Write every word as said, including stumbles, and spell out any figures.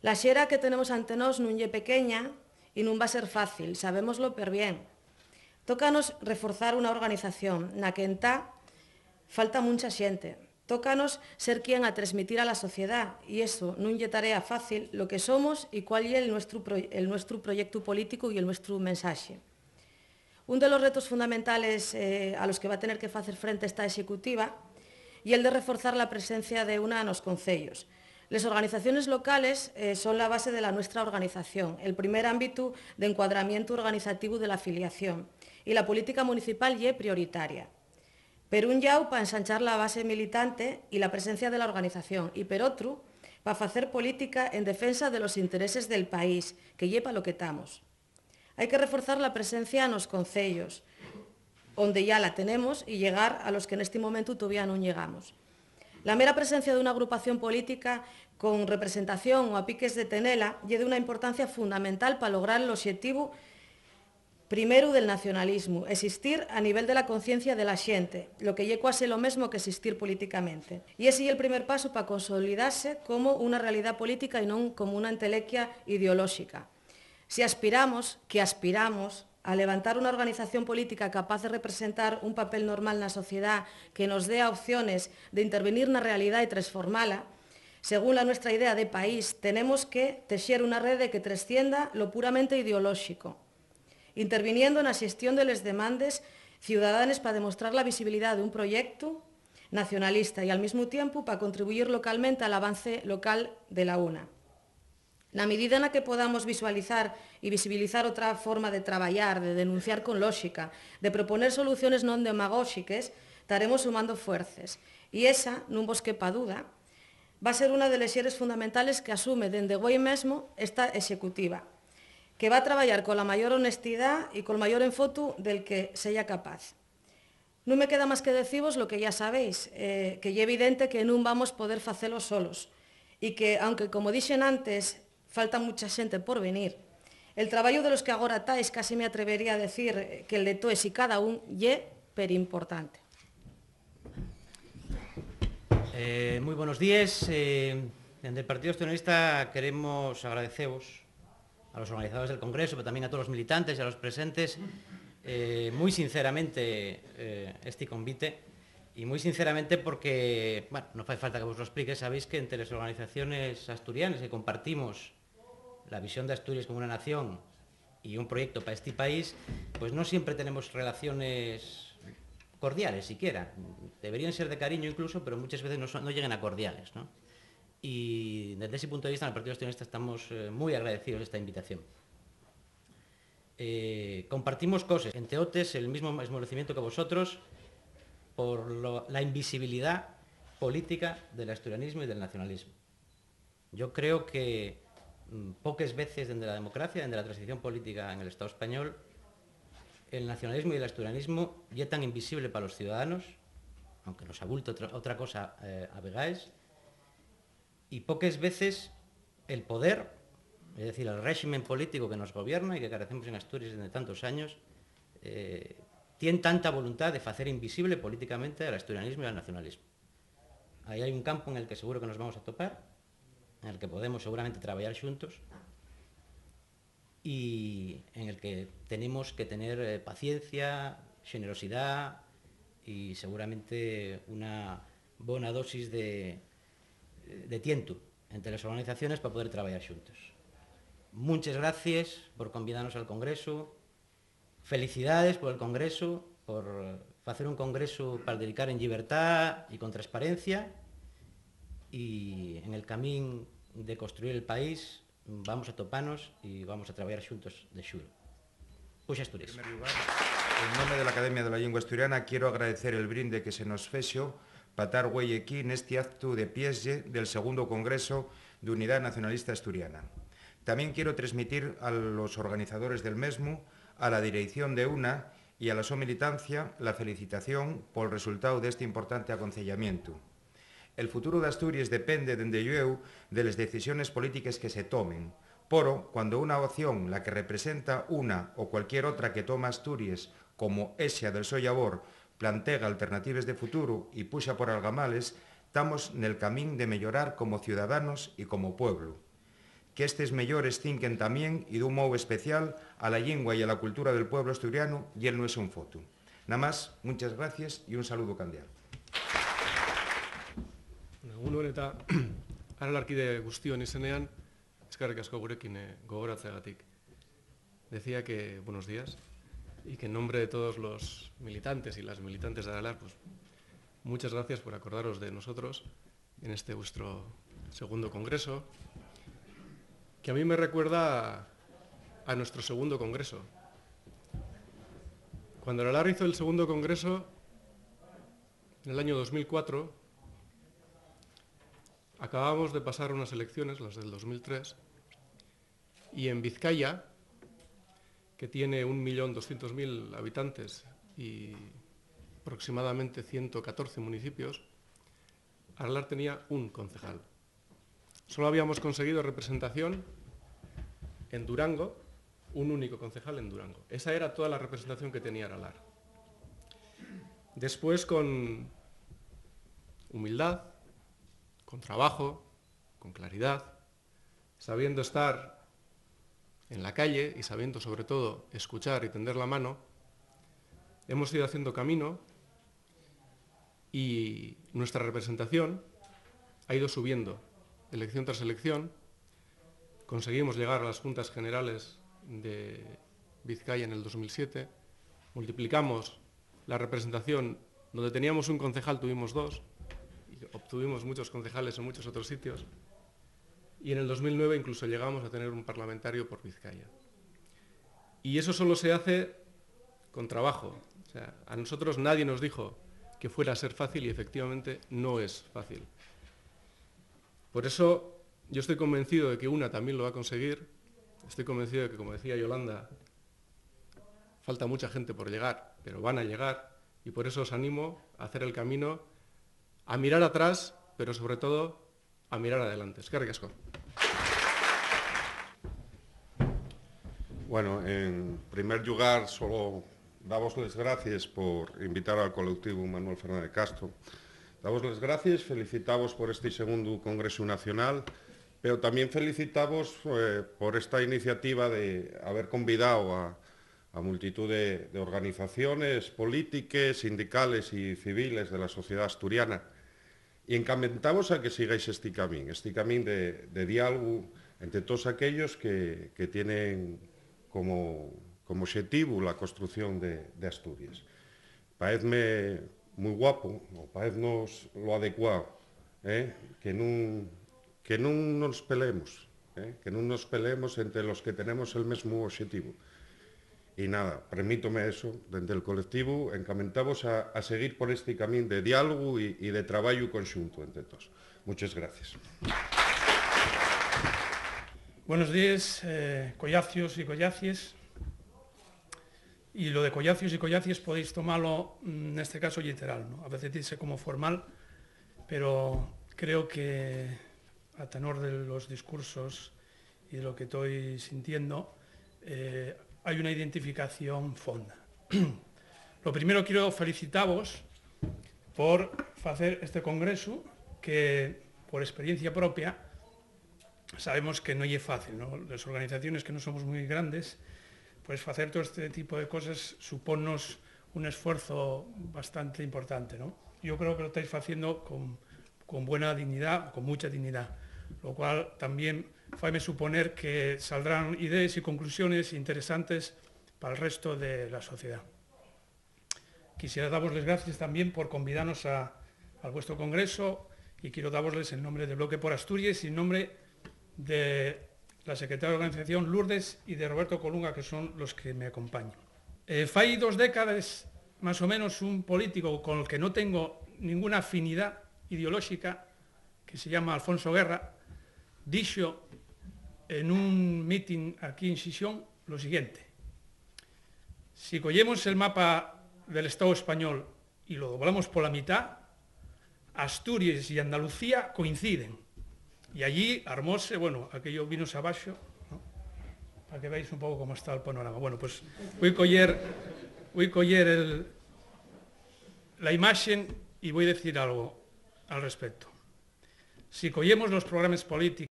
La xera que tenemos ante nós nun ye pequeña y nun va ser fácil, sabémoslo perbién. Tócanos reforzar una organización na que entá falta muncha xente. Tócanos ser quien a tresmitir a la sociedá, y eso nun ye tarea fácil, lo que somos y cuál ye el nuestru pro-, el nuestru proyectu políticu y el nuestru mensaxe. Un de los retos fundamentales, eh, a los que va tener que facer frente esta executiva ye el de reforzar la presencia de una nos conceyos. Les organizaciones locales, eh, son la base de la nuestra organización, el primer ámbitu d'encuadramientu organizativu de la afiliación, y la política municipal ye prioritaria. Per un llau, pa ensanchar la base militante y la presencia de la organización, y per otru, pa facer política en defensa de los intereses del país, que ye pa lo que tamos. Hai que reforzar la presencia nos conceyos, onde ya la tenemos, y llegar a los que nesti momentu tovía nun llegamos. La mera presencia d'una agrupación política con representación o a piques de tenela ye d'una importancia fundamental pa lograr l'oxetivu primeru del nacionalismu, existir a nivel de la conciencia de la xente, lo que ye cuase lo mesmo que existir políticamente. Y esi ye el primer pasu pa consolidase como una realidá política y non como una entelequia ideolóxica. Si aspiramos, que aspiramos, a levantar una organización política capaz de representar un papel normal na sociedá, que nos dea opciones de intervenir na realidá y tresformala, según la nuestra idea de país, tenemos que texer una rede que trescienda lo puramente ideolóxico, interviniendo na xestión de les demandes ciudadanes pa demostrar la visibilidá d'un proyectu nacionalista y, al mismu tiempu, pa contribuyir localmente al avance local de la una. Na midida na que podamos visualizar y visibilizar otra forma de trabayar, de denunciar con lóxica, de proponer soluciones non demagóxiques, taremos sumando fuerces. Y esa, nun vos quepa duda, va ser una de les xeres fundamentales que asume dende güei mesmo esta executiva, que va trabayar cola mayor honestidá y col mayor enfotu del que seya capaz. Nun me queda más que decivos lo que ya sabéis, eh, que ye evidente que nun vamos poder facelo solos, y que, aunque, como dixen antes, falta mucha xente por venir, el trabayu de los que agora tais casi me atrevería a decir, eh, que'l de toes y cada un ye perimportante. Eh, mui bonos díes. Eh, dende el Partido Nacionalista queremos agradecevos a los organizadores del Congreso, pero también a todos los militantes y a los presentes, eh, muy sinceramente, eh, este convite, y muy sinceramente porque, bueno, no fai falta que vos lo explique, sabéis que entre las organizaciones asturianas que compartimos la visión de Asturias como una nación y un proyecto para este país, pues no siempre tenemos relaciones cordiales siquiera. Deberían ser de cariño incluso, pero muchas veces no, son, no llegan a cordiales, ¿no? Y desde ese punto de vista, en el Partido Nacionalista estamos, eh, muy agradecidos de esta invitación. Eh, compartimos cosas, entre otras, el mismo esmolecimiento que vosotros por lo, la invisibilidad política del asturianismo y del nacionalismo. Yo creo que, mm, poques veces dende la democracia, dende la transición política en el Estado español, el nacionalismo y el asturianismo ye tan invisible pa los ciudadanos, aunque nos abulte otra, otra cosa, eh, a vegaes, y poques veces el poder, es decir, el réximen político que nos gobierna y que carecemos en Asturias dende tantos años, eh, tien tanta voluntad de facer invisible políticamente al asturianismo y al nacionalismo. Ahí hai un campo en el que seguro que nos vamos a topar, en el que podemos seguramente trabayar xuntos y en el que tenemos que tener, eh, paciencia, xenerosidá y seguramente una bona dosis de, de tientu entre las organizaciones pa poder trabayar xuntos. Munches gracies por convidanos al Congresu. Felicidades por el Congresu, por facer un Congresu p'aldercar en llibertá y con transparencia, y en el camín de construir el país vamos atopanos y vamos a trabayar xuntos de xuru. Puxa Asturias. En primer lugar, en nome de l'Academia de la Llingua Asturiana, quiero agradecer el brinde que se nos fexo pa tar güei equí nesti actu de pieslle del segundo Congreso d'Unidá Nacionalista Asturiana. Tamién quiero tresmitir a los organizadores del mesmu, a la direición de una y a la so militancia la felicitación pol resultáu d'esti importante aconceyamientu. El futuru d'Asturies depende, dende llueu, de les decisiones polítiques que se tomen. Poro, cuando una opción, la que representa una o cualquier otra que toma Asturies como exa del so llabor, plantega alternatives de futuru y puxa por algamales, tamos nel camín de meyorar como ciudadanos y como pueblu. Qu'estes meyores cinquen tamién, y d'un mou especial, a la llingua y a la cultura del pueblo asturianu, y él no es un fotu. Namás, munches gracies y un saludu candial. Bueno, egun on eta, ara larki de gustion izenean, eskerrik asko gurekin, eh, gogoratzeagatik. Decía que, buenos días, y que en nombre de todos los militantes y las militantes de Aralar, pues, muchas gracias por acordaros de nosotros en este vuestro segundo congreso, que a mí me recuerda a nuestro segundo congreso. Cuando Aralar hizo el segundo congreso, en el año dos mil cuatro, acabábamos de pasar unas elecciones, las del dos mil tres, y en Vizcaya, que tiene un millón doscientos mil habitantes y aproximadamente ciento catorce municipios, Aralar tenía un concejal. Solo habíamos conseguido representación en Durango, un único concejal en Durango. Esa era toda la representación que tenía Aralar. Después, con humildad, con trabajo, con claridad, sabiendo estar en la calle y sabiendo, sobre todo, escuchar y tender la mano, hemos ido haciendo camino y nuestra representación ha ido subiendo, elección tras elección. Conseguimos llegar a las Juntas Generales de Vizcaya en el dos mil siete, multiplicamos la representación, donde teníamos un concejal, tuvimos dos, y obtuvimos muchos concejales en muchos otros sitios, y en el dos mil nueve incluso llegamos a tener un parlamentario por Vizcaya. Y eso solo se hace con trabajo. O sea, a nosotros nadie nos dijo que fuera a ser fácil y efectivamente no es fácil. Por eso yo estoy convencido de que una también lo va a conseguir. Estoy convencido de que, como decía Yolanda, falta mucha gente por llegar, pero van a llegar, y por eso os animo a hacer el camino, a mirar atrás, pero sobre todo a mirar adelante. Eskerrik asko. Bueno, en primer llugar, solo davos les gracies por invitar al colectivo Manuel Fernández Castro. Davos les gracies, felicitavos por este segundu Congresu Nacional, pero tamién felicitavos, eh, por esta iniciativa de haber convidao a, a multitud de, de organizaciones polítiques, sindicales y civiles de la sociedá asturiana. Y encamentavos a que sigáis esti camín, esti camín de, de diálogu ente toos aquellos que, que tienen como, como oxetivu la construcción de, de Asturies. Paezme mui guapo, o paeznos lo adecuao, eh, que nun, que nun nos peleemos, eh, que nun nos peleemos ente los que tenemos el mesmu oxetivu. Y nada, permítome eso, dende el colectivu, encamentavos a, a seguir por esti camín de diálogu y, y de trabayu conxuntu ente toos. Muches gracies. Buenos díes, eh, collacios y collacies. Y lo de collacios y collacies podéis tomalo, mm, neste caso, lliteral, ¿no? A veces dice como formal, pero creo que, a tenor de los discursos y de lo que toi sintiendo, eh, hai una identificación fonda. Lo primero, quiero felicitavos por facer este congresu que, por experiencia propia, sabemos que no ye fácil, ¿no? Las organizaciones que no somos muy grandes, pues facer todo este tipo de cosas suponnos un esfuerzo bastante importante, ¿no? Yo creo que lo estáis haciendo con, con buena dignidad, con mucha dignidad, lo cual también faime suponer que saldrán idees y conclusiones interesantes para el resto de la sociedad. Quisiera davos les gracies también por convidanos a, al vuestro congreso, y quiero davosles en nombre de Bloque por Asturies y en nombre de la secretaria de organización, Lourdes, y de Roberto Colunga, que son los que me acompañan. Eh, fai dos décadas, más o menos, un político con el que no tengo ninguna afinidad ideológica, que se llama Alfonso Guerra, dixo en un meeting aquí en Xixón lo siguiente: "Si collemos el mapa del Estado español y lo doblamos pola mitá, Asturies y Andalucía coinciden". Y allí armóse, bueno, aquello vínose abaxo, ¿no? Pa que veáis un poco cómo está el panorama. Bueno, pues voi coller, voi coller el, la imaxen y voi decir algo al respecto. Si collemos los programas políticos,